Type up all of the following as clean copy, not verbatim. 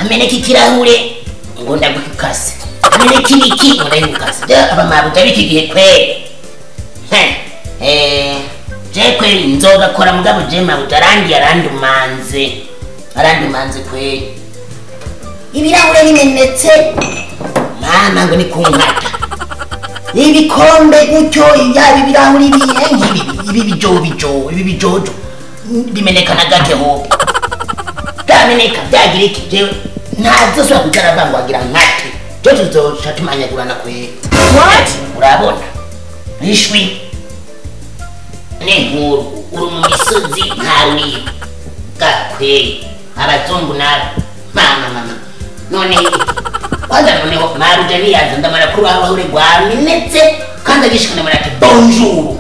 Ameneka ikirahure ngo ndagukase. Ameneka ibiki ngo ndagukase. Abamabuja b'iki gihe kweli. Je kweli nzogakora mugabo je mabuja arangiye arandumanze. Arandumanze kweli. Ibirahure bimenetse mama ngo ni kunkata. Ibikombe gutyo yaba ibirahuri bihe ibi bijobijo ibi bijojo bimeneka na gake ho. Byameneka byagira iki jewe ntazosubira kuza aravangwa agira nkate. Je tuzoca tumanyagurana kweli. What? Urabona? Ishwi n'inkuru uri mu misozi nta gakweli abazungu nabo mama mama none kwanza noneho maruja niyaza ndamara kuri aho rwamenetse kandi agishikana mara ati bonjour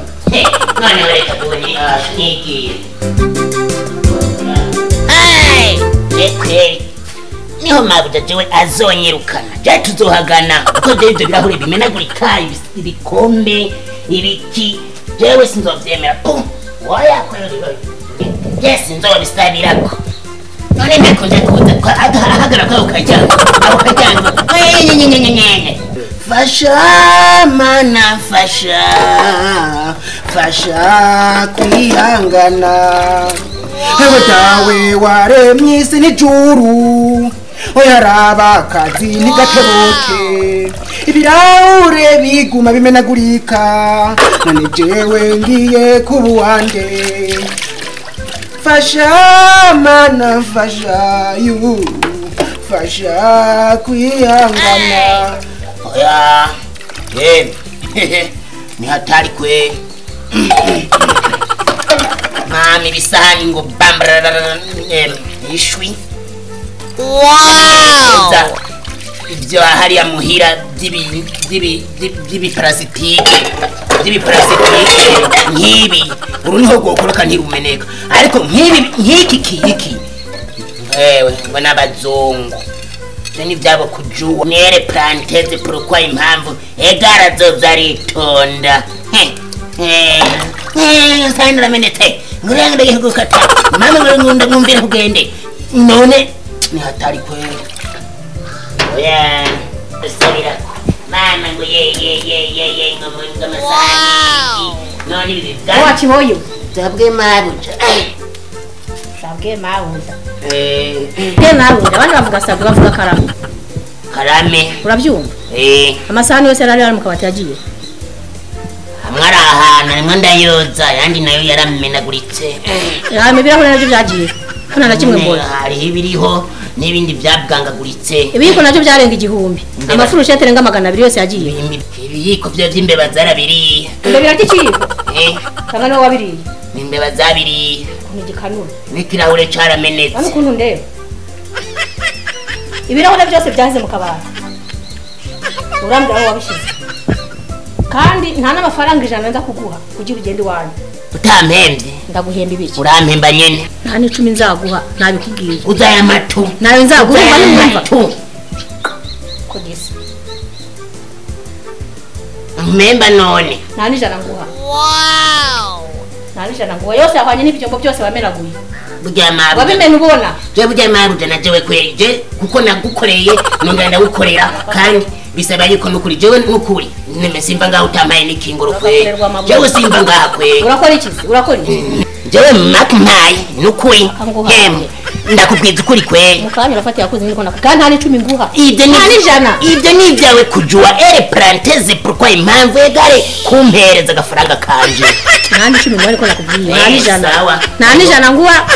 noneho reka tubone nigiye kweli niho mabuja jewe azonyirukana je tuzohagana kuko jewe ivyo birahure bimenagurika ibikombe ibiki jewe sinzovyemera pum waya kweli je sinzobisabirako none nakunze kuza ahagarara kwaho kajyango aho kajyango nyenyenyenyenyenye fasha mana fasha fasha kwihangana hewe dawe waremye isi n'ijuru oya raba akazi ntigakebuke ibirahure biguma bimenagurika none jewe ngiye kuba uwande fasha mana fasha yu fasha kwihangana oya ni hatari kweli mami ibisahani ngo bambara ishwi. Wow! Ibyo hariya muhira by'ibiparasitike nk'ibi uru niho rwokoroka ntirumeneka ariko nk'ibi nk'iki kiki ewe ngo n'abazungu ibyo ni ibyabo kujuwa mwere planteze pourquoi impamvu egara zoza aritonda sahani ramenetse nguranga ndagiye gukata mama ngo ngumvire kugende none ni hatari kweli. Oya sabirako mama ngo ye ye ye ye ye ngo ngo masani none ibi wachi hoyo sabwe mabuja sabwe mabuja bwe mabuja abandi bavuga sabwe bavuga karame karame urabyumva amasahani yose yari ari mu kabati yagiye amwe ari ahantu rimwe ndayoza ayandi nayo yaramenaguritse ibirahure nabyo byagiye ko nta na kimwe mbona hariho ibiriho n'ibindi byabwangaguritse ibiyiko nabyo byarenga 1000 amafurusheti arenga 200 yose yagiye ibiyiko byo by'imbeba zarabiriye imbeba irarya ikiyiko cyangwa niwe wabiriye imbeba zabiriye ni igikanura n'ikirahure caramenetse urabona ukuntu ndeba ibirahure byose byaze mu kabati urambwira aho wabishyize kandi nta n'amafaranga 100 nza kuguha kugira ugende iwanyu utampembye ndaguhemba ibiki urampemba nyene nta n'icumi nzaguha ntabikubwiye uzaya amatu nayo nzaguha numva ko gisa mpemba none nta n'ijana nguha wow nta n'ijana nguha yose yahwanye n'ibyombo byose wamenaguye burya mabuja wabimena ubona je burya mabuja na jewe kweli je kuko nagukoreye nongera ndagukorera kandi bisaba yuko nukuri jewe nukuri neme simba ngaho utampaye n'ikingoro kweli jewe simba ngaha kweli urakora iki urakora iki jewe makumpaye nukuri hemwe ndakubwiza ukuri kweli mukanya urafata yakoze niko kandi nta n'icumi nguha ibyo ni n'ijana ibyo ni ibyawe kujua ere parenthèse pourquoi impamvu egare kumpereza agafaranga kanje nta n'icumi nguha ariko nakubwiye nta n'ijana sawa nta n'ijana nguha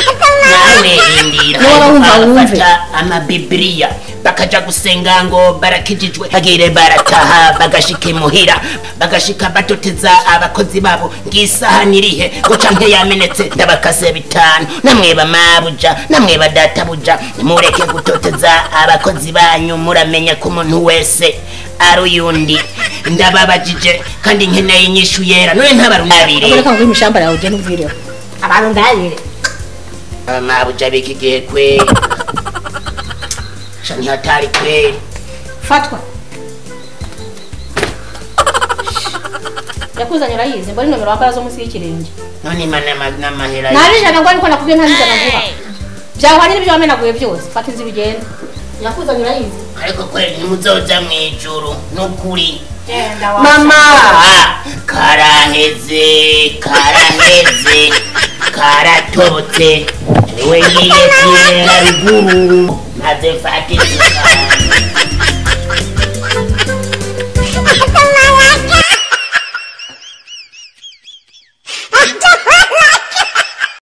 nawe rindira niba wumva wumve amabibiliya bakaja gusenga ngo barakijijwe bagire barataha bagashika imuhira bagashika batoteza abakozi babo ngisaha nirihe ngo canke yamenetse ndabakase 5 namweba mabuja namweba databuja nimureke gutoteza abakozi banyu muramenya ko umuntu wese ari uyundi ndababajije kandi nkeneye inyishu yera none ntabarunabire reka ngo imishamba yawe ugende ubwireho abantu ndabire mabuja b'iki gihe kweli ni hatari kweli fatwa yakuzanye urayizi mbona nomero wambara zo munsi y'ikirenge none imana n'amahera nta n'ijana ngo ariko nakubwiye nta n'ijana nguha byahwanye n'ibyo wamenaguye byose fata inzira ugende. Yakuzanye urayizi. Ariko kweli ntimuzoja mw'ijuru nukuri. Genda wa. Mama. Ah, karaheze karaheze karatobotse, jewe ngiye kwibera ruguru maze mfate isukari.